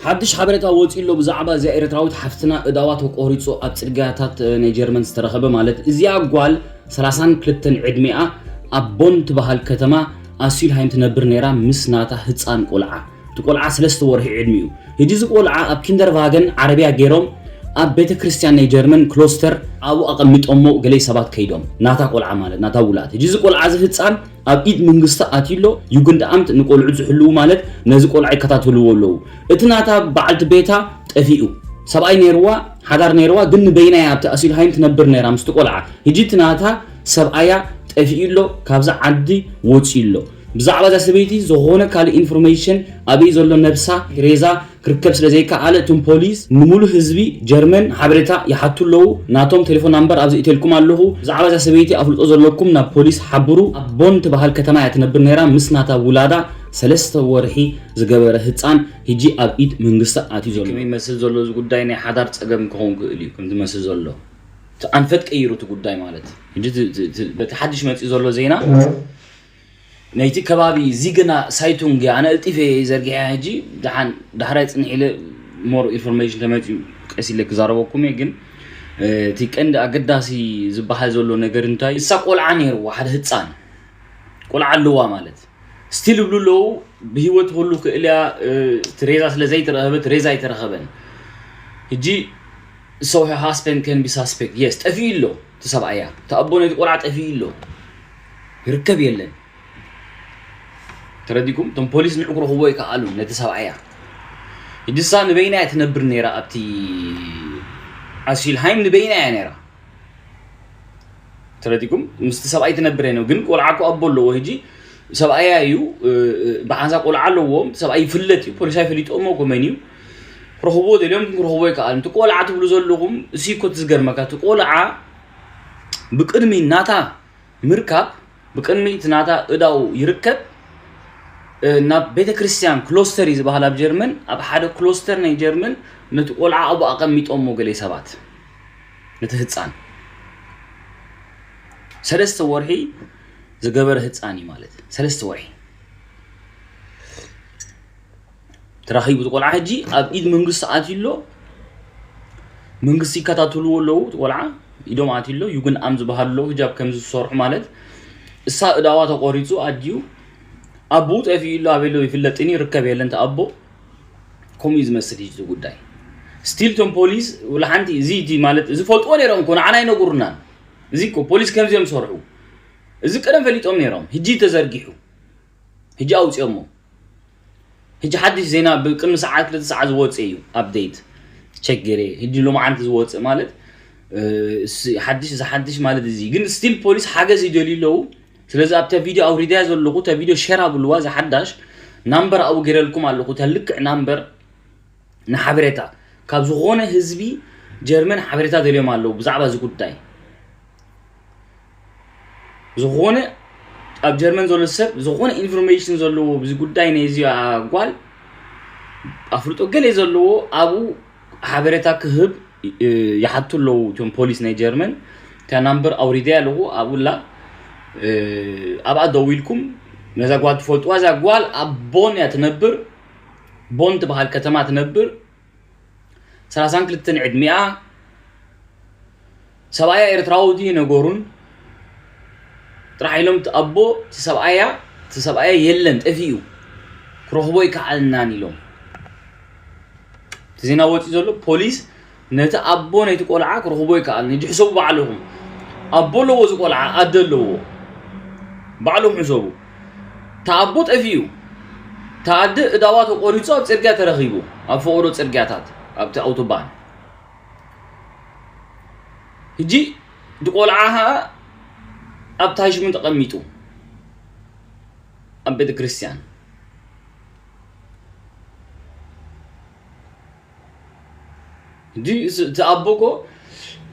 ሓድሽ ሓበሬታ ወፂኡ ኣሎ ብዛዕባ እዚኣ ኤርትራዊት ሓፍትና እዳዋ ተቆሪፁ ኣብ ፅርግያታት ናይ ጀርመን ዝተረኸበ። ማለት እዚኣ ጓል ሰላሳን ክልተን ዕድሚኣ ኣብ ቦን ትበሃል ከተማ ኣሲልሃይም ትነብር ነይራ ምስ ናታ ህፃን ቆልዓ። እቲ ቆልዓ ሰለስተ ወርሒ ዕድሚኡ። ሕጂ እዚ ቆልዓ ኣብ ኪንደርቫገን ዓረብያ ገይሮም ኣብ ቤተ ክርስቲያን ናይ ጀርመን ክሎስተር ኣብኡ ኣቐሚጦሞ ገለይ ሰባት ከይዶም ናታ ቆልዓ ማለት ናታ ውላድ። ሕጂ እዚ ቆልዓ እዚ ህፃን ኣብ ኢድ መንግስቲ ኣትዩ ኣሎ። ዩግንድኣምት ንቆልዑ ዝሕልዉ ማለት ነዚ ቆልዓ ይከታተልዎ ኣለዉ። እቲ ናታ በዓልቲ ቤታ ጠፊኡ። ሰብኣይ ነይርዋ፣ ሓዳር ነይርዋ፣ ግን ንበይና እያ ኣብቲ ኣሲልሃይም ትነብር ነይራ ምስቲ ቆልዓ። ሕጂ እቲ ናታ ሰብኣያ ጠፊኡ ኣሎ፣ ካብዛ ዓዲ ወፂኡ ኣሎ። ብዛዕባ እዛ ሰበይቲ ዝኾነ ካልእ ኢንፎርሜሽን ኣበይ ዘሎ ነብሳ ሬዛ ክርከብ ስለ ዘይከኣለ እቶም ፖሊስ ንሙሉ ህዝቢ ጀርመን ሓበሬታ ይሓቱ ኣለዉ። ናቶም ቴሌፎን ናምበር ኣብዚ እተልኩም ኣለኹ። ብዛዕባ እዛ ሰበይቲ ኣፍልጦ ዘለኩም ናብ ፖሊስ ሓብሩ። ኣብ ቦን ትበሃል ከተማ እያ ትነብር ነይራ ምስ ናታ ውላዳ ሰለስተ ወርሒ ዝገበረ ህፃን ሕጂ ኣብ ኢድ መንግስቲ ኣትዩ ዘሎ። ከመይ ይመስል ዘሎ እዚ ጉዳይ ናይ ሓዳር ፀገም ክኸውን ክእል እዩ ከም ዝመስል ዘሎ። እቲ ኣንፈት ቀይሩ እቲ ጉዳይ ማለት ሕጂ እቲ- እቲ- እቲ- በቲ ሓድሽ መፂኡ ዘሎ ዜና ናይቲ ከባቢ ዚግና ሳይቱንግ ኣነ እልጢፈ እየ ዘርጊሐ። ሕጂ ደሓን ዳሕራይ ፅንሕ ኢለ ሞር ኢንፎርሜሽን ተመፂኡ ቀስ ኢለ ክዛረበኩም እየ። ግን እቲ ቀንዲ ኣገዳሲ ዝበሃል ዘሎ ነገር እንታይ እሳ ቆልዓ ነይርዋ ሓደ ህፃን ቆልዓ ኣለዋ ማለት ስቲል ይብሉ ኣለዉ። ብህይወት ክህሉ ክእል እያ። እቲ ሬዛ ስለ ዘይተረኸበ እቲ ሬዛ ኣይተረኸበን። ሕጂ so her husband can be suspect yes ጠፊኡ ኣሎ እቲ ሰብኣያ እቲ ኣቦ ነቲ ቆልዓ ጠፊኡ ኣሎ ይርከብ የለን። ተረዲኩም እቶም ፖሊስ ንዑ ክረኽቦ ይከኣሉ ነቲ ሰብኣያ። ሕጂ እሳ ንበይና እያ ትነብር ነይራ ኣብቲ ኣሲልሃይም ንበይና እያ ነይራ። ተረዲኩም ምስቲ ሰብኣይ ትነብር ነው ግን ቆልዓ እኮ ኣቦ ኣለዎ። ሕጂ ሰብኣያ እዩ ብሓንሳ ቆልዓ ኣለዎም። ሰብኣይ ይፍለጥ እዩ ፖሊስ ኣይፈሊጦሞ እኮ መን እዩ ክረኽቦ ደልዮም ግን ክረኽቦ ይከኣሉ። እቲ ቆልዓ ትብሉ ዘለኹም እሲ እኮ ትዝገርመካ እቲ ቆልዓ ብቅድሚ ናታ ምርካብ ብቅድሚ እቲ ናታ እዳው ይርከብ ናብ ቤተ ክርስቲያን ክሎስተር እዩ ዝበሃል ኣብ ጀርመን ኣብ ሓደ ክሎስተር ናይ ጀርመን ነቲ ቆልዓ ኣብኡ ኣቐሚጦሞ ገለ ሰባት ነቲ ህፃን ሰለስተ ወርሒ ዝገበረ ህፃን እዩ ማለት ሰለስተ ወርሒ ተራኺቡ እቲ ቆልዓ ሕጂ ኣብ ኢድ መንግስቲ ኣትዩ ኣሎ። መንግስቲ ይከታተልዎ ኣለዉ እቲ ቆልዓ ኢዶም ኣትዩ ኣሎ። ዩግን ኣም ዝበሃል ኣሎ ህጃብ ከምዚ ዝሰርሑ ማለት እሳ እዳዋ ተቆሪፁ ኣድዩ ኣቦኡ ጠፊኡ ኣሎ ኣበይ ኣሎ ይፍለጥን ይርከብ የለን እቲ ኣቦ ከምኡ እዩ ዝመስል ሕጂ እቲ ጉዳይ ስቲል ቶም ፖሊስ ውላ ሓንቲ እዚ እቲ ማለት እዚ ፈልጥዎ ነይሮም እኮ ንዓና ኣይነጉርናን እዚ እኮ ፖሊስ ከምዚ እዮም ዝሰርሑ እዚ ቀደም ፈሊጦም ነይሮም ሕጂ ተዘርጊሑ ሕጂ ኣውፅኦሞ ሕጂ ሓድሽ ዜና ብቅድሚ ሰዓት ክልተ ሰዓት ዝወፅእ እዩ ኣፕዴት ቸገሬ ሕጂ ሎማዓንቲ ዝወፅእ ማለት ሓድሽ እዚ ሓድሽ ማለት እዚ ግን ስቲል ፖሊስ ሓገዝ ይደልዩ ኣለዉ ስለዚ ኣብታ ቪድዮ ኣውሪዳያ ዘለኹ እታ ቪድዮ ሸር ኣብልዋ እዛ ሓዳሽ ናምበር ኣብኡ ገይረልኩም ኣለኹ እታ ልክዕ ናምበር ንሓበሬታ ካብ ዝኾነ ህዝቢ ጀርመን ሓበሬታ ደልዮም ኣለዉ ብዛዕባ እዚ ጉዳይ ዝኾነ ኣብ ጀርመን ዘሎ ሰብ ዝኾነ ኢንፎርሜሽን ዘለዎ ብዚ ጉዳይ ናይ እዚኣ ጓል ኣፍልጦ ገለ ዘለዎ ኣብኡ ሓበሬታ ክህብ ይሓቱ ኣለዉ እቶም ፖሊስ ናይ ጀርመን እታ ናምበር ኣውሪደ ኣለኹ ኣብኡላ ኣብኣ ደዊልኩም ነዛ ጓል ትፈልጥዋ እዛ ጓል ኣብ ቦን እያ ትነብር ቦን ትበሃል ከተማ ትነብር ሰላሳን ክልተን ዕድሚኣ ሰብኣያ ኤርትራዊ ድዩ ነገሩን ጥራሕ ኢሎም እቲ ኣቦ እቲ ሰብኣያ እቲ ሰብኣያ የለን ጠፊኡ ክረኽቦ ይከኣልናን ኢሎም እቲ ዜና ወፂ ዘሎ ፖሊስ ነቲ ኣቦ ነይቲ ቆልዓ ክረኽቦ ይከኣልን ሕጂ ሕሰቡ ባዕልኹም ኣቦ ኣለዎ እዚ ቆልዓ ኣደ ኣለዎ ባዕልኹም ሕሰቡ እቲ ኣቦ ጠፊኡ እቲ ኣደ እዳዋ ተቆሪፁ ኣብ ፅርግያ ተረኺቡ ኣብ ፈቐዶ ፅርግያታት ኣብቲ ኣውቶባን ሕጂ እቲ ቆልዓ ኸዓ ኣብ ታሽሙን ተቐሚጡ ኣብ ቤተ ክርስቲያን እቲ ኣቦ እኮ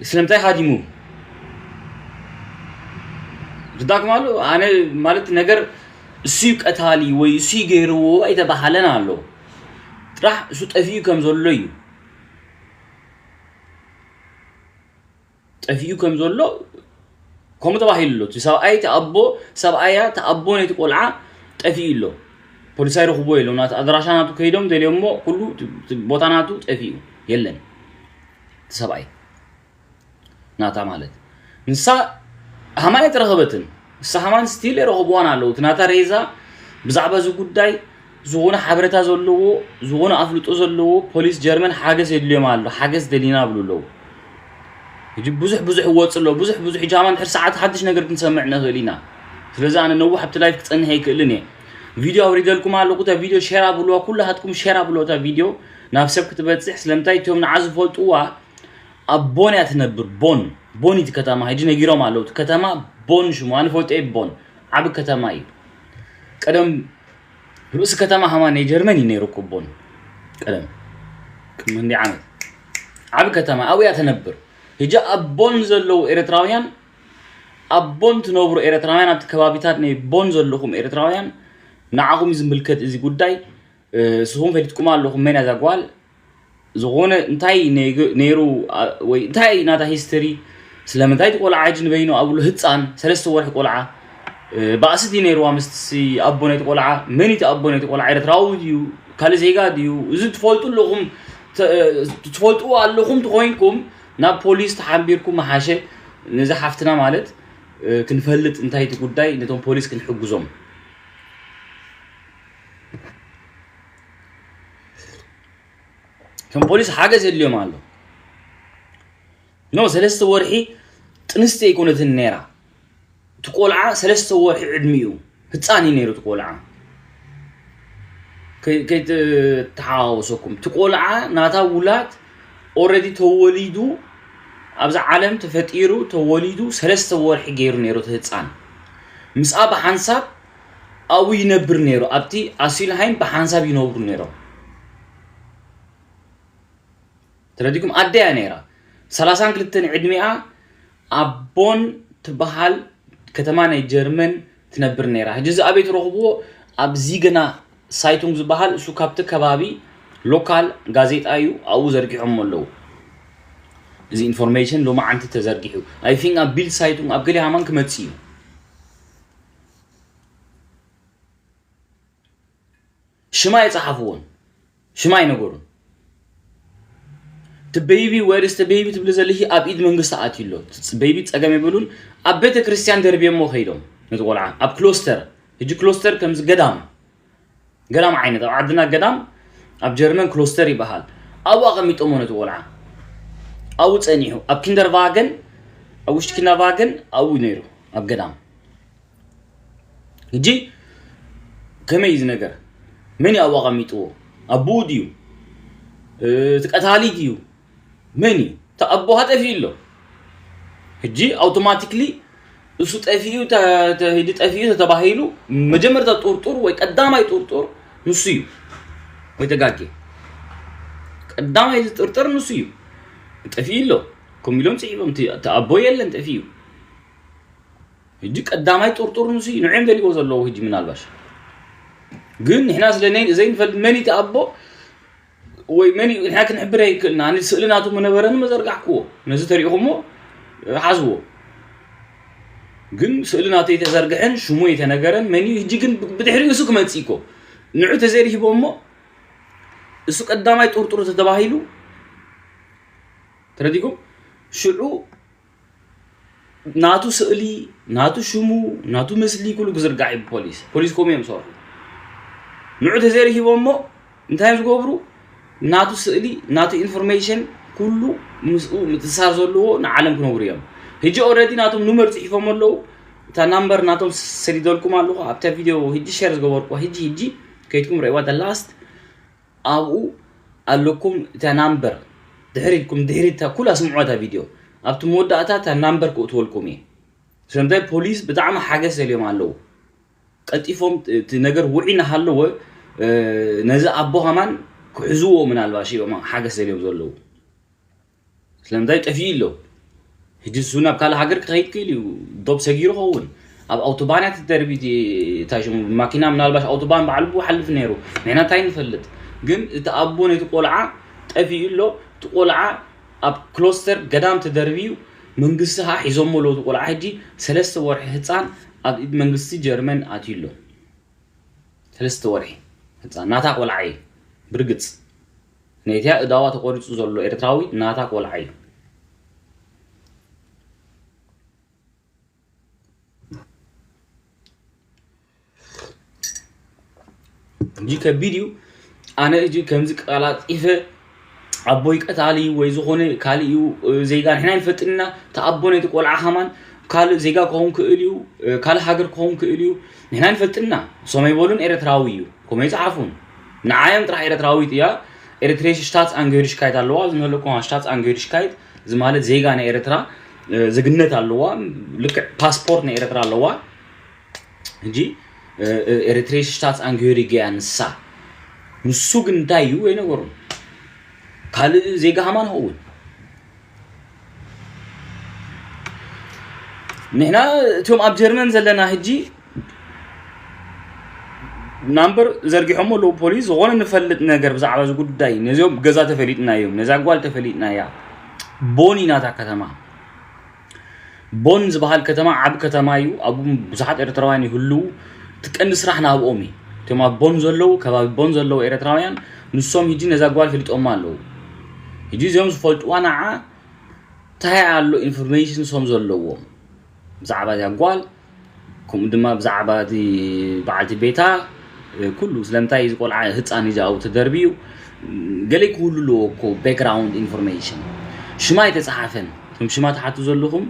ስለምንታይ ሃዲሙ ርዳኩም ኣሎ ኣነ ማለት ነገር እሱዩ ቀታሊ ወይ እሱዩ ገይርዎ ኣይተባሃለን ኣሎ ጥራሕ እሱ ጠፊኡ ከም ዘሎ እዩ ጠፊኡ ከም ዘሎ ከምኡ ተባሂሉ ኣሎ እቲ ሰብኣይ እቲ ኣቦ ሰብኣያ እቲ ኣቦ ነቲ ቆልዓ ጠፊኡ ኣሎ ፖሊስ ኣይረኽብዎ የለዉ። ናቲ ኣድራሻ ናቱ ከይዶም ደልዮሞ ኩሉ እቲ፣ እቲ ቦታ ናቱ ጠፊኡ የለን። እቲ ሰብኣይ ናታ ማለት ንሳ ሃማን ኣይተረኸበትን። ንሳ ሃማን ስቲል የረኽብዋን ኣለዉ። እቲ ናታ ሬዛ ብዛዕባ እዚ ጉዳይ ዝኾነ ሓበሬታ ዘለዎ፣ ዝኾነ ኣፍልጦ ዘለዎ ፖሊስ ጀርመን ሓገዝ የድልዮም ኣሎ፣ ሓገዝ ደሊና ብሉ ኣለዉ። ሕጂ ብዙሕ ብዙሕ ይወጽእ ኣሎ፣ ብዙሕ ብዙሕ። ሕጂ ሃማን ድሕሪ ሰዓት ሓድሽ ነገር ክንሰምዕ ንኽእል ኢና። ስለዚ ኣነ ነዊሕ ኣብቲ ላይፍ ክጸንሕ ኣይክእልን እየ። ቪድዮ ኣውሪደልኩም ኣለኹ፣ እታ ቪድዮ ሼር ኣብልዋ፣ ኩላሃትኩም ሼር ኣብልዋ እታ ቪድዮ ናብ ሰብ ክትበጽሕ። ስለምንታይ እቶም ንዓ ዝፈልጥዋ ኣብ ቦን እያ ትነብር። ቦን፣ ቦን እዩ እቲ ከተማ። ሕጂ ነጊሮም ኣለዉ። እቲ ከተማ ቦን ሽሙ፣ ኣነ ፈልጦ እየ ቦን። ዓቢ ከተማ እዩ። ቀደም ርእሲ ከተማ ሃማ ናይ ጀርመን እዩ ነይሩ እኮ ቦን። ቀደም ቅድሚ ክንደይ ዓመት። ዓቢ ከተማ፣ ኣብኡ እያ ትነብር። ሕጂ ኣብ ቦን ዘለዉ ኤርትራውያን፣ ኣብ ቦን ትነብሩ ኤርትራውያን፣ ኣብቲ ከባቢታት ናይ ቦን ዘለኹም ኤርትራውያን፣ ንዓኹም እዩ ዝምልከት እዚ ጉዳይ። እ፣ ንስኹም ፈሊጥኩም ኣለኹም መን እያ እዛ ጓል። ዝኾነ እንታይ ነይግ-፣ ነይሩ፣ ኣ-፣ ወይ እንታይ ናታ ሂስትሪ፣ ስለምንታይ እቲ ቆልዓ ሕጂ ንበይኑ ኣብሉ ህፃን ሰለስተ ወርሒ ቆልዓ፣ እ፣ ባእሲ ድዩ ነይርዋ ምስቲ ኣቦ ናይቲ ቆልዓ? መን እዩ እቲ ኣቦ ናይቲ ቆልዓ? ኤርትራዊ ድዩ? ካልእ ዜጋ ድዩ? እዚ ትፈልጡ ኣለኹም፣ ተ-፣ ትፈልጥዎ ኣለኹም ተኾይንኩም ናብ ፖሊስ ተሓቢርኩም ምሓሸ። ነዚ ሓፍትና ማለት፣ እ፣ ክንፈልጥ እንታይ እቲ ጉዳይ ነቶም ፖሊስ ክንሕግዞም። ከም ፖሊስ ሓገዝ የድልዮም ኣሎ። ኖ፣ ሰለስተ ወርሒ ጥንስቲ ኣይኮነትን ነይራ። እቲ ቆልዓ ሰለስተ ወርሒ ዕድሚኡ ህፃን እዩ ነይሩ። እቲ ቆልዓ ከይ-፣ ከይትተሓዋወሰኩም፣ እቲ ቆልዓ ናታ ውላድ ኦልሬዲ ተወሊዱ፣ ኣብዚ ዓለም ተፈጢሩ ተወሊዱ ሰለስተ ወርሒ ገይሩ ነይሩ እቲ ህፃን። ምስኣ ብሓንሳብ ኣብኡ ይነብር ነይሩ። ኣብቲ ኣሲልሃይም ብሓንሳብ ይነብሩ ነይሮም። ተረዲኩም? ኣደያ ነይራ። ሰላሳን ክልተን ዕድሚኣ ኣብ ቦን ትበሃል ከተማ ናይ ጀርመን ትነብር ነይራ። ሕጂ እዚ ኣበይ ትረኽብዎ? ኣብ ዚገና ሳይቱንግ ዝበሃል፣ እሱ ካብቲ ከባቢ ሎካል ጋዜጣ እዩ፣ ኣብኡ ዘርጊሖም ኣለዉ። እዚ ኢንፎርሜሽን ሎማዓንቲ ተዘርጊሑ። ኣይ ቲንክ ኣብ ቢልድ ሳይቱንግ ኣብ ገሊሃማን ክመጽእ እዩ። ሽማ ኣይጸሓፍዎን፣ ሽማ ኣይነገሩን። እቲ ቤይቢ፣ where is the baby ትብሊ ዘለኺ ኣብ ኢድ መንግስቲ ኣትዩ ኣሎ። እቲ ቤይቢ ጸገም የብሉን። ኣብ ቤተ ክርስቲያን ደርብዮሞ ከይዶም ነቲ ቆልዓ ኣብ ክሎስተር። ሕጂ ክሎስተር ከምዚ ገዳም፣ ገዳም ዓይነት ኣብ ዓድና ገዳም፣ ኣብ ጀርመን ክሎስተር ይበሃል። ኣብኡ ኣቐሚጦሞ ነቲ ቆልዓ። ኣብኡ ጸኒሑ ኣብ ኪንደርቫገን፣ ኣብ ውሽጢ ኪንደርቫገን ኣብኡ ነይሩ ኣብ ገዳም። ሕጂ ከመይ እዩ እዚ ነገር? መን እዩ ኣብኡ ኣቐሚጥዎ? ኣቦኡ ድዩ? እ፣ እቲ ቀታሊ ድዩ? መን እዩ? እቲ ኣቦ ሃጠፊ ኣሎ። ሕጂ ኣውቶማቲክሊ እሱ ጠፊኡ ተ-፣ ተ-፣ ሕጂ ጠፊኡ ተተባሂሉ መጀመርታ ጥርጡር ወይ ቀዳማይ ጥርጡር ንሱ እዩ። ወይ ተጋጌ? ቀዳማይ ዝጥርጠር ንሱ እዩ። ጠፊኡ ኣሎ። ከምኡ ኢሎም ጽሒፎም፣ እቲ፣ እቲ ኣቦ የለን፣ ጠፊኡ። ሕጂ ቀዳማይ ጥርጡር ንሱ እዩ። ንዕም ደልዎ ዘለዉ ሕጂ ምናልባሽ። ግን ንሕና ስለ ነይ-፣ ዘይንፈልጥ መን እዩ እቲ ኣቦ ወይ መን እዩ፣ ንሕና ክንሕብር ኣይክእልና። ኣነ ስእሊ ናቱ ምነበረን መዘርጋሕክዎ። ነዚ ተሪእኹሞ ሓዝዎ። ግን ስእሊ ናቱ የተዘርግሐን ሽሙ የተነገረን መን እዩ? ሕጂ ግን ብ-፣ ብድሕሪኡ እሱ ክመጽእ እኮ። ንዑ ተዘይርሂቦ እሞ እሱ ቀዳማይ ጥርጡር ተተባሂሉ ተረዲኩም? ሽዑ ናቱ ስእሊ፣ ናቱ ሽሙ፣ ናቱ ምስሊ ኩሉ ክዝርጋሕ እዩ ብፖሊስ። ፖሊስ ከምኡ እዮም ዝሰርሑ። ንዑ ተዘይረኺቦም እሞ እንታይ እዮም ዝገብሩ? ናቱ ስእሊ፣ ናቱ ኢንፎርሜሽን ኩሉ ምስኡ ምትእስሳር ዘለዎ ንዓለም ክነግሩ እዮም። ሕጂ ኦልሬዲ ናቶም ኑመር ጽሒፎም ኣለዉ። እታ ናምበር ናቶም ሰዲደልኩም ኣለኹ ኣብታ ቪድዮ ሕጂ ሸር ዝገበርኩ ሕጂ ሕጂ ከይድኩም ረእዋ the last ኣብኡ ኣለኩም እታ ናምበር ድሕሪትኩም ድሕሪት እታ ኩላ ስምዑ እታ ቪድዮ ኣብቲ መወዳእታ እታ ናምበር ክእትወልኩም እየ። ስለምንታይ ፖሊስ ብጣዕሚ ሓገዝ ደልዮም ኣለዉ። ቀልጢፎም እቲ ነገር ውዒ እናሃለወ፣ እ፣ ነዚ ኣቦ ከማን ክሕዝዎ ምናልባሽ እዮም ሓገዝ ደልዮም ዘለዉ። ስለምንታይ ጠፊኡ ኣሎ። ሕጂ እሱ ናብ ካልእ ሃገር ክኸይድ ክእል እዩ። ዶብ ሰጊሩ ኸውን። ኣብ ኣውቶባን እያ ትደርቢ እቲ፣ እታ ሽሙ ማኪና ምናልባሽ ኣውቶባን በዓል ብኡ ሓልፍ ነይሩ። ንሕና እንታይ ንፈልጥ? ግን እቲ ኣቦ ነቲ ቆልዓ ጠፊኡ ኣሎ። እቲ ቆልዓ ኣብ ክሎስተር ገዳም ተደርብዩ መንግስቲ ኸዓ ሒዞሞ ኣለዉ። እቲ ቆልዓ ሕጂ ሰለስተ ወርሒ ህፃን ኣብ ኢድ መንግስቲ ጀርመን ኣትዩ ኣሎ። እቲ ሰለስተ ወርሒ ህፃን ናታ ቆልዓ እዩ። ብርግፅ ነቲያ እዳዋ ተቆሪፁ ዘሎ ኤርትራዊ ናታ ቆልዓ እዩ። እጂ ከቢድ እዩ። ኣነ እጂ ከምዚ ቀላጢፈ ኣቦይ ቀታሊ ወይ ዝኾነ ካልእ እዩ፣ እ፣ ዜጋ ንሕና ንፈልጥና። እቲ ኣቦ ነቲ ቆልዓ ከማን ካልእ ዜጋ ክኸውን ክእል እዩ፣ እ፣ ካልእ ሃገር ክኸውን ክእል እዩ። ንሕና ንፈልጥና። ሶም ኣይበሉን ኤርትራዊ እዩ። ከምኡ ይጽሓፉን። ንዓዮም ጥራሕ ኤርትራዊት እያ። ኤርትሬሽ ሽታት ኣንገሪሽካይት ኣለዋ። ዝንህለኩም ሽታት ኣንገሪሽካይት እዚ ማለት ዜጋ ናይ ኤርትራ፣ እ፣ ዜግነት ኣለዋ። ልክዕ ፓስፖርት ናይ ኤርትራ ኣለዋ። እንጂ፣ እ፣ እ፣ ኤርትሬሽ ሽታት ኣንገሪግ እያ ንሳ። ንሱ ግን እንታይ እዩ ኣይነገሩን። ካልእ ዜጋ ሃማን ኸውን። ንሕና እቶም ኣብ ጀርመን ዘለና ሕጂ ናምበር ዘርጊሖም ኣለዉ ፖሊስ። ዝኾነ ንፈልጥ ነገር ብዛዕባ እዚ ጉዳይ፣ ነዚኦም ገዛ ተፈሊጥና እዮም፣ ነዛ ጓል ተፈሊጥና እያ። ቦኒ ናታ ከተማ። ቦን ዝበሃል ከተማ ዓቢ ከተማ እዩ። ኣብኡ ብዙሓት ኤርትራውያን ይህልዉ። እቲ ቀንዲ ስራሕ ናብኦም እዩ። እቶም ኣብ ቦን ዘለዉ፣ ከባቢ ቦን ዘለዉ ኤርትራውያን፣ ንሶም ሕጂ ነዛ ጓል ፈሊጦማ ኣለዉ። ሕጂ እዚኦም ዝፈልጥዋ ንዓ እንታይ ኣሎ ኢንፎርሜሽን ንሶም ዘለዎም ብዛዕባ እዚኣ ጓል፣ ከምኡ ድማ ብዛዕባ እቲ በዓልቲ ቤታ፣ እ፣ ኩሉ ስለምንታይ እዚ ቆልዓ ህፃን እዩ ኣብኡ ተደርብዩ፣ ገለ ክህሉ ኣለዎ እኮ ባክግራውንድ ኢንፎርሜሽን። ሽማ ኣይተፃሓፈን። እቶም ሽማ ትሓቱ ዘለኹም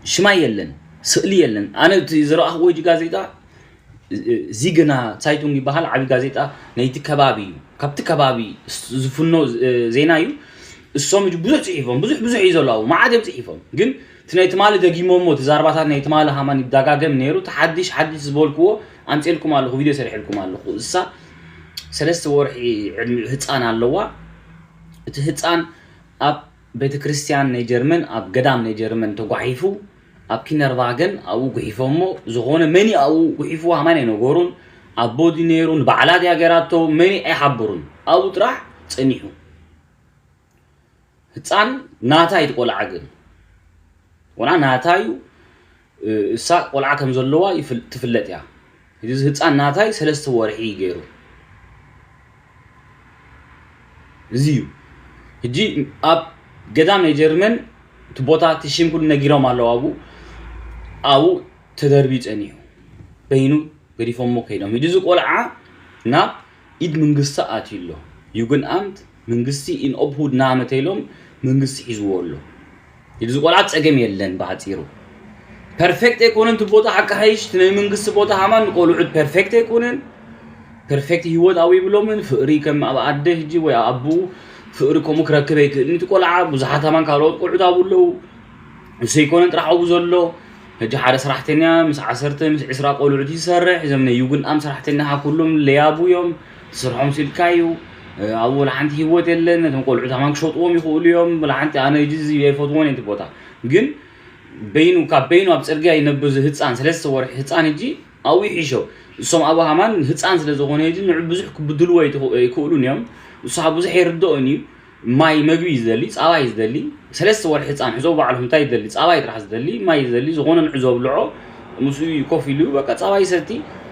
ሽማ የለን፣ ስእሊ የለን። ኣነ እቲ ዝረኣኽዎ ሕጂ ጋዜጣ፣ እ፣ እ፣ ዚግና ዛይቱንግ ይበሃል፣ ዓቢ ጋዜጣ ናይቲ ከባቢ እዩ። ካብቲ ከባቢ ስ-፣ ዝፍኖ፣ እ፣ ዜና እዩ። እሶም ሕጂ ብዙሕ ጽሒፎም፣ ብዙሕ፣ ብዙሕ እዩ ዘሎ ኣብኡ፣ መዓት እዮም ጽሒፎም። ግን እቲ ናይ ትማሊ ደጊሞሞ፣ እቲ ዛርባታት ናይ ትማሊ ሃማን ይደጋገም ነይሩ። እቲ ሓድሽ፣ ሓድሽ ዝበልክዎ ኣምጺኤልኩም ኣለኹ፣ ቪድዮ ሰሪሐልኩም ኣለኹ። እሳ ሰለስተ ወርሒ ዕድሚኡ ህጻን ኣለዋ። እቲ ህጻን ኣብ ቤተ ክርስቲያን ናይ ጀርመን፣ ኣብ ገዳም ናይ ጀርመን ተጓሒፉ፣ ኣብ ኪነርቫገን ኣብኡ ጉሒፎሞ። ዝኾነ መን እዩ ኣብኡ ጉሒፍዎ ሃማን ኣይነገሩን። ኣቦ ድዩ ነይሩ፣ ንባዕላ ድያ ገይራቶ፣ መን እዩ ኣይሓበሩን። ኣብኡ ጥራሕ ጸኒሑ። ህጻን ናታ እዩ፣ እቲ ቆልዓ ግን። ቆልዓ ናታ እዩ። እ፣ እሳ ቆልዓ ከም ዘለዋ ይፍል-፣ ትፍለጥ እያ። እዚ ህጻን ናታይ ሰለስተ ወርሒ እዩ ገይሩ። እዚ እዩ። ሕጂ ኣብ ገዳም ናይ ጀርመን እቲ ቦታ፣ እቲ ሽም ኩሉ ነጊሮም ኣለዉ። ኣብኡ፣ ኣብኡ ተደርብዩ ጸኒሑ። በይኑ ገዲፎሞ ከይዶም። ሕጂ እዚ ቆልዓ ናብ ኢድ መንግስቲ ኣትዩ ኣሎ። ዩግንኣምት መንግስቲ ኢን ኦብሁድ ናመ ተይሎም መንግስቲ ሒዝዎ ኣሎ። እዚ ቆልዓ ጸገም የለን ብሓጺሩ። ፐርፌክት ኣይኮነን እቲ ቦታ ሓቂ ሓይሽ፣ እቲ ናይ መንግስቲ ቦታ ሃማን ንቆልዑት ፐርፌክት ኣይኮነን። ፐርፌክት ህይወት ኣብኡ ይብሎምን ፍቕሪ ከም ኣብ ኣደ ሕጂ ወይ ኣቦኡ ፍቕሪ ከምኡ ክረክብ ኣይክእልን። እቲ ቆልዓ ብዙሓት ሃማን ካልኦት ቆልዑት ኣብኡ ኣለዉ። ንሱ ኣይኮነን ጥራሕ ኣብኡ ዘሎ። ሕጂ ሓደ ሰራሕተኛ ምስ ዓሰርተ ምስ ዕስራ ቆልዑት ይሰርሕ። እዞም ናይ ዩግንኣም ሰራሕተኛ ኩሎም ለያቡ እዮም። ስርሖም ስኢልካ እዩ። እ፣ ኣብኡ ወላ ሓንቲ ህይወት የለን። ነቶም ቆልዑት ሃማን ክሸጥዎም ይኽእሉ እዮም። ወላ ሓንቲ ኣነ ሕጂ እዚ ኣይፈትዎን እየ እቲ ቦታ። ግን በይኑ፣ ካብ በይኑ ኣብ ጽርግያ ይነብር እዚ ህጻን፣ ሰለስተ ወርሒ ህጻን ሕጂ ኣብኡ ይሕሾ። እሶም ኣብኡ ሃማን ህጻን ስለ ዝኾነ ሕጂ ንዑ ብዙሕ ክብድልዎ ኣይትኽ-፣ ኣይክእሉን እዮም። እሱ ብዙሕ ኣይርድኦን እዩ። ማይ መግቢ እዩ ዝደሊ፣ ጻባ እዩ ዝደሊ። ሰለስተ ወርሒ ህጻን ሕዞ ባዕሉ እንታይ ይደሊ? ጻባ እዩ ጥራሕ ዝደሊ፣ ማይ ይደሊ፣ ዝኾነ ንዑ ዘብልዖ ምስኡ እዩ ኮፍ ኢሉ፣ በቃ ጻባ ይሰቲ።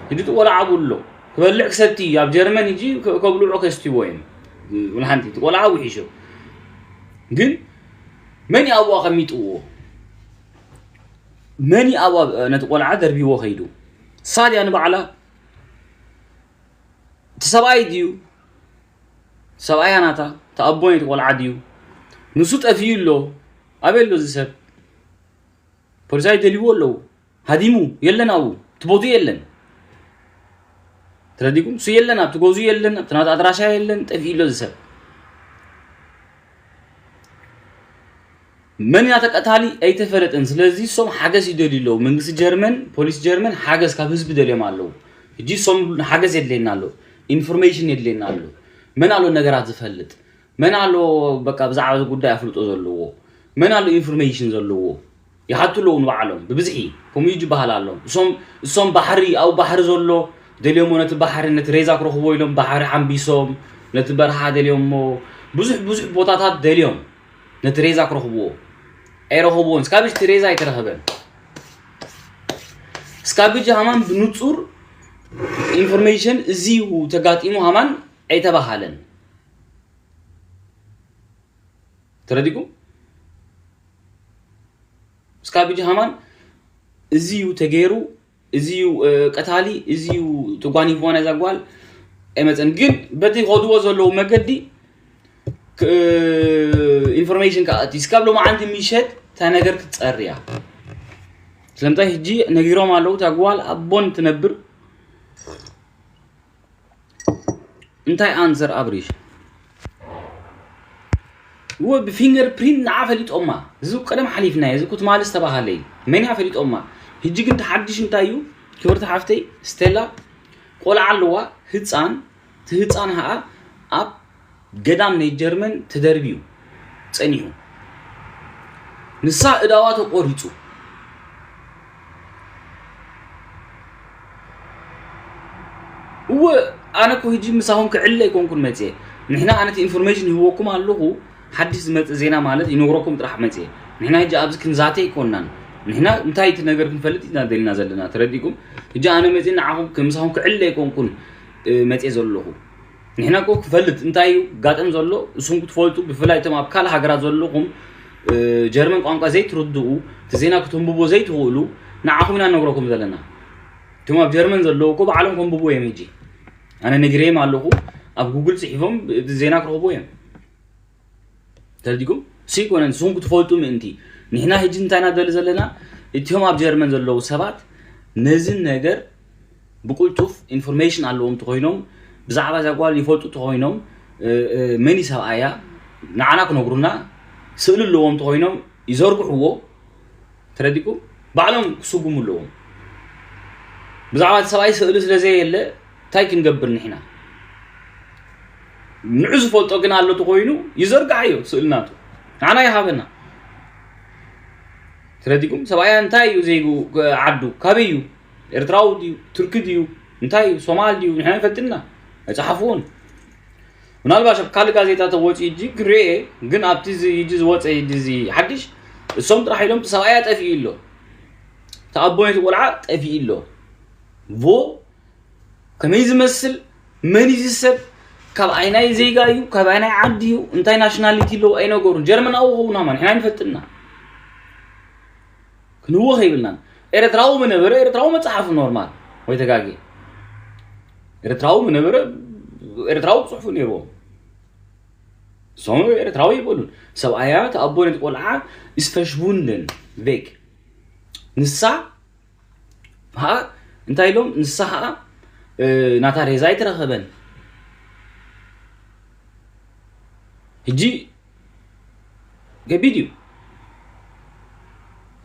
ሕጂ እቲ ቆልዓ ኣብኡ ኣሎ። ክበልዕ ክሰቲ እዩ። ኣብ ጀርመን ሕጂ ከ-፣ ከብልዑ ከስትይዎ እዮም። ወላ ሓንቲ እቲ ቆልዓ ውሒሾ። ግን መን እዩ ኣብኡ ኣቐሚጥዎ? መን እዩ ኣብኡ ነቲ ቆልዓ ደርቢዎ ከይዱ? እሳ ድያ ንባዕላ? እቲ ሰብኣይ ድዩ? ሰብኣያ ናታ? እቲ ኣቦ ናይቲ ቆልዓ ድዩ? ንሱ ጠፊኡ ኣሎ። ኣበይ ኣሎ እዚ ሰብ? ፖሊሳት ይደልይዎ ኣለዉ። ሃዲሙ የለን፣ ኣብኡ እቲ ቦትኡ የለን። ተረዲኩም? እሱ የለን፣ ኣብቲ ገዝኡ የለን፣ ኣብቲ ናቱ ኣድራሻ የለን፣ ጠፊኡ ኣሎ እዚ ሰብ። መን ኢና ተቀታሊ ኣይተፈለጠን። ስለዚ እሶም ሓገዝ ይደልዩ ኣለዉ። መንግስቲ ጀርመን፣ ፖሊስ ጀርመን ሓገዝ ካብ ህዝቢ ደልዮም ኣለዉ። ሕጂ እሶም ሓገዝ የድልየና ኣሎ፣ ኢንፎርሜሽን የድልየና ኣሎ። መን ኣሎ ነገራት ዝፈልጥ? መን ኣሎ በቃ ብዛዕባ እዚ ጉዳይ ኣፍልጦ ዘለዎ? መን ኣሎ ኢንፎርሜሽን ዘለዎ? ይሓቱ ኣለዉ ንባዕሎም ብብዝሒ። ከምኡ እዩ ዝበሃል ኣሎ። እሶም፣ እሶም ባሕሪ፣ ኣብኡ ባሕሪ ዘሎ ደልዮሞ ነቲ ባሕሪ፣ ነቲ ሬዛ ክረኽብዎ ኢሎም ባሕሪ ሓምቢሶም ነቲ በረኻ ደልዮሞ። ብዙሕ፣ ብዙሕ ቦታታት ደልዮም ነቲ ሬዛ ክረኽብዎ። ኣይረኸብዎን። እስካብ ሕጂ እቲ ሬዛ ኣይተረኸበን። እስካብ ሕጂ ሃማን ብንጹር ኢንፎርሜሽን እዚ እዩ ተጋጢሙ ሃማን ኣይተባሃለን። ተረዲኩም? እስካብ ሕጂ ሃማን እዚ እዩ ተገይሩ፣ እዚ እዩ ቀታሊ፣ እዚ እዩ ተጓኒፍዋ ናይዛ ጓል ኣይመፀን። ግን በቲ ከድዎ ዘለዉ መገዲ ኢንፎርሜሽን ከኣቲ እስካብ ሎማዓንቲ ምሸት እታ ነገር ክትፀር እያ። ስለምንታይ ሕጂ ነጊሮም ኣለዉ እታ ጓል ኣቦን ትነብር። እንታይ ኣንሰር ኣብሪሽ? እወ ብፊንገር ፕሪንት ንዓ ፈሊጦማ። እዚ ቀደም ሓሊፍናዮ፣ እዚ ኩትማሊ ዝተባሃለ እዩ። መን እያ ፈሊጦማ? ሕጂ ግን ተሓድሽ እንታይ እዩ? ክብርቲ ሓፍተይ ስቴላ ቆልዓ ኣለዋ፣ ህፃን። እቲ ህፃን ኸዓ ኣብ ገዳም ናይ ጀርመን ተደርብዩ ፀኒሑ። ንሳ እዳዋ ተቆሪፁ። እወ ኣነ እኮ ሕጂ ምሳኹም ክዕለ ኣይኮንኩን መፅየ። ንሕና ኣነ እቲ ኢንፎርሜሽን ይህበኩም ኣለኹ። ሓድሽ ዝመፅእ ዜና ማለት ይነግረኩም ጥራሕ መፅየ። ንሕና ሕጂ ኣብዚ ክንዛተ ኣይኮናን። ንሕና እንታይ እቲ ነገር ክንፈልጥ ኢና ደሊና ዘለና፣ ተረዲኩም? ሕጂ ኣነ መፅየ ንዓኹም ከም ምሳኹም ክዕለ ኣይኮንኩን መፅየ ዘለኹ። ንሕና እኮ ክፈልጥ እንታይ እዩ ጋጠም ዘሎ እሱም ክትፈልጡ፣ ብፍላይ እቶም ኣብ ካልእ ሃገራት ዘለኹም ጀርመን ቋንቋ ዘይትርድኡ፣ እቲ ዜና ክትንብቦ ዘይትኽእሉ፣ ንዓኹም ኢና ነግረኩም ዘለና። እቶም ኣብ ጀርመን ዘለዉ እኮ ባዕሎም ከንብቡ እዮም። ሕጂ ኣነ ነግሬም ኣለኹ፣ ኣብ ጉግል ፅሒፎም እቲ ዜና ክረኽቡ እዮም። ተረዲኩም? ስይኮነን ንስኹም ክትፈልጡ ምእንቲ። ንሕና ሕጂ እንታይ ኢና ደሊ ዘለና? እቲኦም ኣብ ጀርመን ዘለዉ ሰባት ነዚ ነገር ብቁልጡፍ ኢንፎርሜሽን ኣለዎም ተኮይኖም፣ ብዛዕባ እዛ ጓል ይፈልጡ ተኮይኖም፣ መን ይሰብኣያ ንዓና ክነግሩና፣ ስእሊ ኣለዎም ተኮይኖም ይዘርግሕዎ። ተረዲኩም? ባዕሎም ክስጉሙ ኣለዎም። ብዛዕባ እቲ ሰብኣይ ስእሊ ስለዘየለ እንታይ ክንገብር ንሕና? ንዑ ዝፈልጦ ግን ኣሎ ተኮይኑ ይዘርግሓዮ ስእሊ ናቱ። ንዓና ይሃበና። ተረዲኩም? ሰብኣያ እንታይ እዩ ዘይጉ ዓዱ? ካበይ እዩ? ኤርትራዊ ድዩ? ቱርኪ ድዩ? እንታይ እዩ? ሶማል ድዩ? ንሕና ይፈልጥና። ኣይጸሓፍዎን። ምናልባሽ ኣብ ካልእ ጋዜጣ ተወፂኡ እጂ ክርኤ፣ ግን ኣብቲ እዚ ሕጂ ዝወፀ ሕጂ እዚ ሓድሽ እሶም ጥራሕ ኢሎም እቲ ሰብኣያ ጠፊኡ ኣሎ፣ እቲ ኣቦ ናይቲ ቆልዓ ጠፊኡ ኣሎ። ቮ ከመይ ዝመስል፣ መን እዩ እዚ ሰብ፣ ካብ ኣይናይ ዜጋ እዩ፣ ካብ ኣይናይ ዓዲ እዩ፣ እንታይ ናሽናሊቲ ኣለዎ ኣይነገሩን። ጀርመናዊ ክኸውን ሃማ ንሕና ንፈልጥና። ክንህወ ከይብልናን። ኤርትራዊ ምነበረ ኤርትራዊ መጽሓፉ ኖርማል ወይ ተጋጌ። ኤርትራዊ ምነበረ ኤርትራዊ ክጽሕፉ ነይርዎም። እሶም ኤርትራዊ ይበሉን። ሰብኣያ ተኣቦነት ቆልዓ ስፈሽቡንደን ቬክ። ንሳ ኸዓ እንታይ ኢሎም? ንሳ ኸዓ ናታ ሬዛ ኣይተረኸበን። ሕጂ ገቢድ እዩ።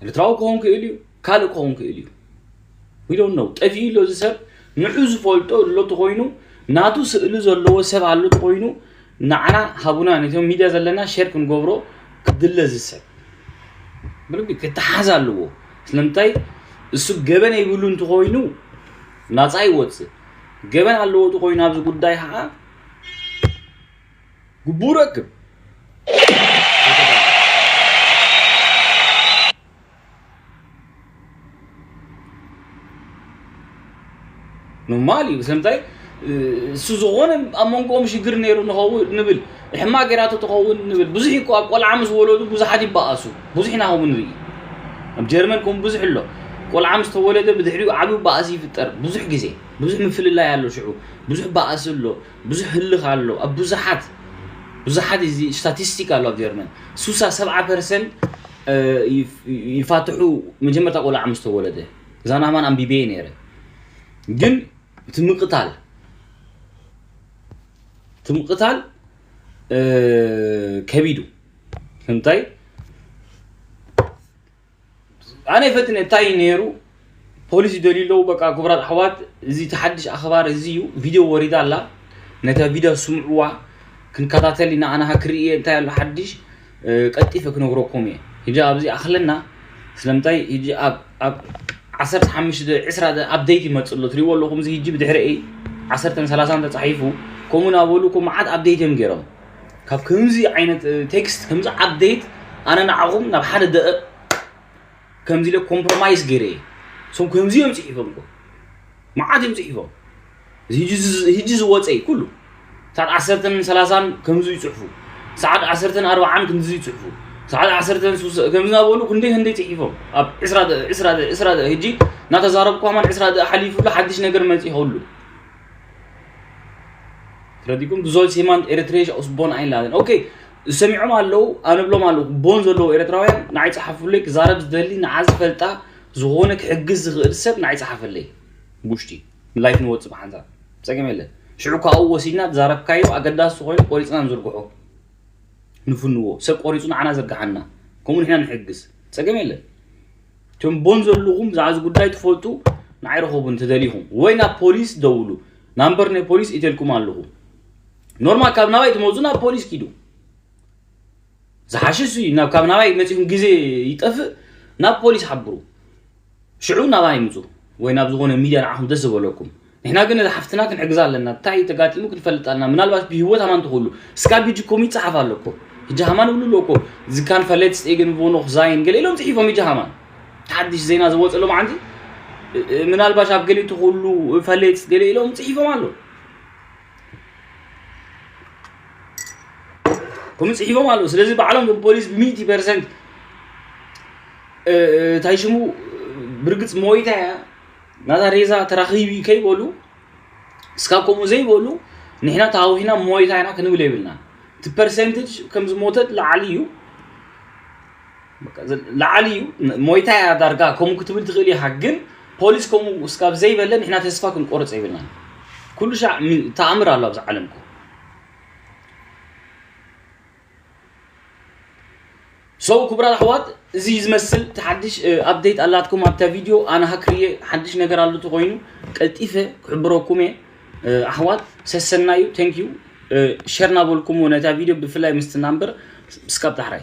ኤርትራዊ ክኸውን ክእል እዩ፣ ካልእ ክኸውን ክእል እዩ። We don't know። ጠፊኡ ኣሎ እዚ ሰብ። ንዑ ዝፈልጦ ኣሎ ተኾይኑ፣ ናቱ ስእሊ ዘለዎ ሰብ ኣሎ ተኾይኑ፣ ንዓና ሃቡና፣ ነቶም ሚድያ ዘለና ሼር ክንገብሮ ክድለ እዚ ሰብ። ብልቢ ክተሓዝ ኣለዎ። ስለምንታይ እሱ ገበን የብሉ እንተኾይኑ ናጻ ይወጽእ። ገበን ኣለዎ ተኾይኑ ኣብዚ ጉዳይ ኸዓ ግቡእ ረክብ። ኖርማል እዩ። ስለምንታይ እሱ ዝኾነ ኣብ መንጎኦም ሽግር ነይሩ ንኸውን ንብል፣ ሕማቕ ጌራቶ ትኸውን ንብል። ብዙሕ እኮ ኣብ ቆልዓ ምስ ወለዱ ብዙሓት ይበኣሱ። ብዙሕ ኢና ከምኡ ንርኢ። ኣብ ጀርመን ከምኡ ብዙሕ ኣሎ። ቆልዓ ምስ ተወለደ ብድሕሪኡ ዓቢ ባእሲ ይፍጠር። ብዙሕ ግዜ፣ ብዙሕ ምፍልላይ ኣሎ ሽዑ። ብዙሕ ባእሲ ኣሎ፣ ብዙሕ ህልኽ ኣሎ። ኣብ ብዙሓት፣ ብዙሓት እዚ ስታቲስቲክ ኣሎ ኣብ ጀርመን። ሱሳ ሰብዓ ፐርሰንት ይፋትሑ መጀመርታ ቆልዓ ምስ ተወለደ። እዛ ናማን ኣንቢቤ ነይረ። ግን እቲ ምቕታል፣ እቲ ምቕታል ከቢዱ። እንታይ ኣነ ይፈትን እንታይ ነይሩ ፖሊስ ይደልዩ ኣለዉ። በቃ ክቡራት ኣሕዋት፣ እዚ እቲ ሓድሽ ኣኽባር እዚ እዩ። ቪድዮ ወሪዳ ኣላ። ነታ ቪድዮ ስምዕዋ፣ ክንከታተል ኢና። ኣነ ሃ ክርኢ እየ እንታይ ኣሎ ሓድሽ፣ እ፣ ቀልጢፈ ክነግረኩም እየ። ሕጂ ኣብዚ ኣኽለና፣ ስለምንታይ ሕጂ ኣብ፣ ኣብ ዓሰርተ ሓሙሽተ፣ ዕስራ ኣፕዴት ይመጽእ ኣሎ። ትሪእዎ ኣለኹም፣ እዚ ሕጂ ብድሕሪኤይ ዓሰርተን ሰላሳን ተጻሒፉ፣ ከምኡ እናበሉ እኮ መዓት ኣፕዴት እዮም ገይሮም። ካብ ከምዚ ዓይነት፣ እ፣ ቴክስት፣ ከምዚ ኣፕዴት፣ ኣነ ንዓኹም ናብ ሓደ ደቂቕ ከምዚ ኢለ ኮምፕሮማይዝ ገይረ እየ። እሶም ከምዚ እዮም ጽሒፎም እኮ። መዓት እዮም ጽሒፎም። እዚ ሕጂ ዝ- ሕጂ ዝወፀ እዩ ኩሉ። ሰዓት ዓሰርተን ሰላሳን ከምዚ ይፅሕፉ፣ ሰዓት ዓሰርተን ኣርባዓን ከምዚ ይፅሕፉ፣ ሰዓት ዓሰርተን ሱሰ ከምዚ እናበሉ ክንደይ ክንደይ ፅሒፎም ኣብ ዕስራ ደቂቕ ዕስራ ደቂቕ ዕስራ ደቂቕ። ሕጂ እናተዛረብኩ ከማን ዕስራ ደቂቕ ሓሊፉ ኣሎ፣ ሓድሽ ነገር መፂኡ ይኸውን ኣሎ። ተረዲኩም? Du sollst jemand Eritreischer aus Bonn einladen. Okay, ዝሰሚዖም ኣለዉ፣ ኣነ ብሎም ኣለዉ። ቦን ዘለዉ ኤርትራውያን ንዓይ ጸሓፉለይ። ክዛረብ ዝደሊ፣ ንዓ ዝፈልጣ፣ ዝኾነ ክሕግዝ ዝኽእል ሰብ ንዓይ ጸሓፈለይ። ብውሽጢ ላይፍ ንወጽእ ብሓንሳብ፣ ጸገም የለን። ሽዑ ካብኡ ወሲድና ዝዛረብካዮ ኣገዳሲ ኮይኑ ቆሪጽና ንዝርግሖ፣ ንፍንዎ። ሰብ ቆሪጹ ንዓና ዘርግሓና፣ ከምኡ ንሕና ንሕግዝ፣ ጸገም የለን። እቶም ቦን ዘለኹም ብዛዕባ እዚ ጉዳይ ትፈልጡ ንዓይ ረኸቡኒ ተደሊኹም፣ ወይ ናብ ፖሊስ ደውሉ። ናምበር ናይ ፖሊስ ኢተልኩም ኣለኹ። ኖርማል ካብ ናባይ ትመፁ ናብ ፖሊስ ኪዱ። ዝሓሸ እሱ እዩ። ናብ ካብ ናባይ መፂኹም ግዜ ይጠፍእ፣ ናብ ፖሊስ ሓብሩ። ሽዑ ናባይ ይምፁ ወይ ናብ ዝኾነ ሚድያ ንዓኹም ደስ ዝበለኩም። ንሕና ግን እዛ ሓፍትና ክንሕግዛ ኣለና። እንታይ ተጋጢሙ ክንፈልጥ ኣለና። ምናልባት ብህይወት ሃማን ትኽእሉ እስካብ ሕጂ ኮም ይፀሓፍ ኣሎ እኮ። ሕጂ ሃማን ይብሉ ኣሎ እኮ። ዝካን ፈለጥ ስጤግን ብኖኽ ዛይን ገለ ኢሎም ፅሒፎም ሕጂ ሃማን። ሓድሽ ዜና ዝወፀ ሎም ዓንቲ ምናልባሽ ኣብ ገሊኡ ትኽእሉ ፈለጥ ገለ ኢሎም ፅሒፎም ኣሎ። ከምኡ ፅሒፎም ኣለዉ። ስለዚ ባዕሎም ቶም ፖሊስ ብሚእቲ ፐርሰንት እንታይ ሽሙ ብርግፅ ሞይታ እያ ናታ ሬዛ ተራኺቢ ከይበሉ እስካብ ከምኡ ዘይበሉ ንሕና ተሃዊና ሞይታ ኢና ክንብል የብልና። እቲ ፐርሰንትጅ ከም ዝሞተት ላዓሊ እዩ። ላዓሊ እዩ። ሞይታ እያ ዳርጋ ከምኡ ክትብል ትኽእል ኢኻ። ግን ፖሊስ ከምኡ እስካብ ዘይበለ ንሕና ተስፋ ክንቆርፅ የብልናን። ኩሉ ሻዕ ተኣምር ኣሎ ኣብዚ ዓለም እኮ። ሰው ክቡራት ኣሕዋት፣ እዚ ዝመስል እቲ ሓድሽ ኣፕዴት ኣላትኩም ኣብታ ቪድዮ። ኣነ ሃክርየ ሓድሽ ነገር ኣሎ ተኮይኑ ቀልጢፈ ክሕብረኩም እየ። ኣሕዋት ሰሰናዩ። Thank you። ሸር ናበልኩም ነታ ቪድዮ ብፍላይ ምስቲ ናምበር እስካብ ዳሕራይ።